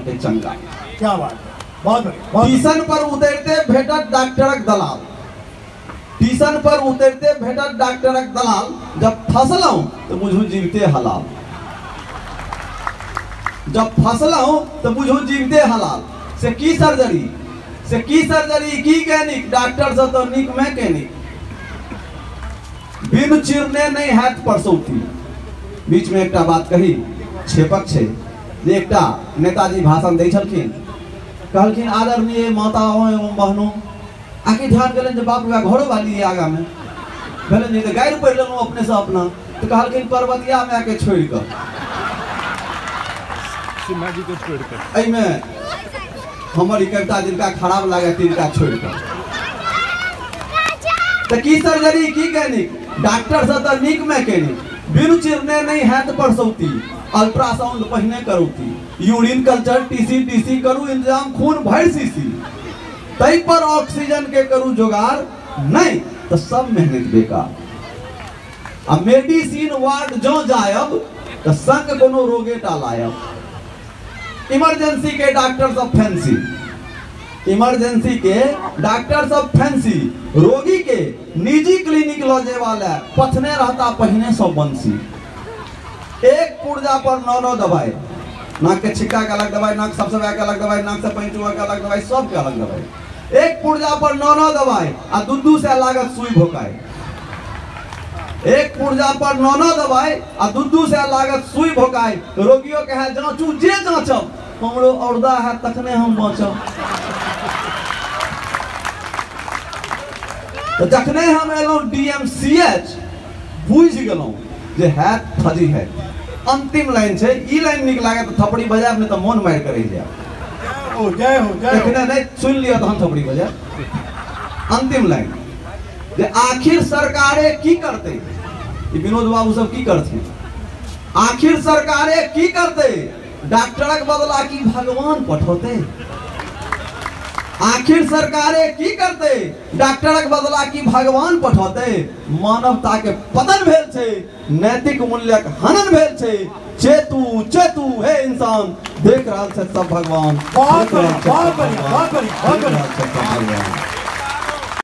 अहाँके चंगा। क्या बात है, बहुत बढ़िया। ट्यूशन पर उतरते भेटत डॉक्टरक दलाल, ट्यूशन पर उतरते भेटत डॉक्टरक दलाल, जब फसलहुँ तो बुझू जीवते हलाल, जब फसलहुँ तो बुझू जीवते हलाल। से की सर्जरी, से की सर्जरी की कैनिक, डॉक्टर से तो नीक मैकेनिक। बिनु चिरने नहीं हैत परसौती। बीच में एकटा बात कही, छेपक छै जे एकटा नेताजी भाषण दै छलखिन, कहलखिन आदरणीय माताओं एवं बहनों, आखिर ध्यान गेलनि जे बाप रे घरो वाली आगा में भेलनि जे गारि पढ़ि लेलहुँ अपने से अपना, तो कहलखिन पर्वतिया माय के छोड़ि कऽ, सिन्हा जी के छोड़ि कऽ। एहिमे हमर ई कविता जिनका खराब लागे तिनका छोड़ि कऽ। तऽ की सर्जरी की कैनिक, डॉक्टर से तऽ नीक मैकेनिक, बिनु चिरने नहीं हैत परसौती, अल्ट्रासाउंड पहिने करौती, यूरिन कल्चर टीसी टीसी करू इंतजाम खून भरि सीसी, तै पर ऑक्सीजन के करू जोगाड़, नहीं तो सब मेहनत बेकार। आ मेडिसिन वार्ड जो जायब तो संग कोनो रोगे टा लायब। इमरजेंसी के डॉक्टर सब फैंसी, इमरजेंसी के डॉक्टर सब फैंसी, रोगी के निजी क्लिनिक ल जेबा ले पथने रहता पहिने सब बंसी। एक पुर्जा पर 9-9 दवाई, नाक के छिक्का के अलग दवाई, नाक सब के अलग दवाई, नाक से पानि चुआ के अलग दवाई, सब के अलग दवाई। एक पुर्जा पर 9-9 दवाई आ 2-2 से लागत सुई भोकाय। एक पुर्जा पर 9-9 दवाई आ 2-2 से लागत सुई भोकाय। रोगियों के है जांचू जे जांचब, हमरो औरदा है तखने हम बाँचब। तो जखने हम एलहुँ DMCH बुझि गेलहुँ जे हैत फजी है। अंतिम लाइन छै, ई लाइन नीक लागे तो थपड़ी बजायब, नहीं तो मोन मारि के रहि जायब। जय हो जय हो। एखने नहीं सुनि लिअ तहन थपड़ी बजायब। अंतिम लाइन जे आखिर सरकारे की करतै, ई विनोद बाबू सब की करथिन, आखिर सरकारे की करतै, डॉक्टरक बदला की भगवान पठौतै। आखिर सरकारे की करतै, डॉक्टरक बदला की भगवान पठौतै। मानवता के पतन भेल छै, नैतिक मूल्यक हनन भेल छै। चेतू चेतू हे इंसान, देख रहल छै सब भगवान। बहुत बढ़िया, बहुत बढ़िया, बहुत बढ़िया, बहुत बढ़िया।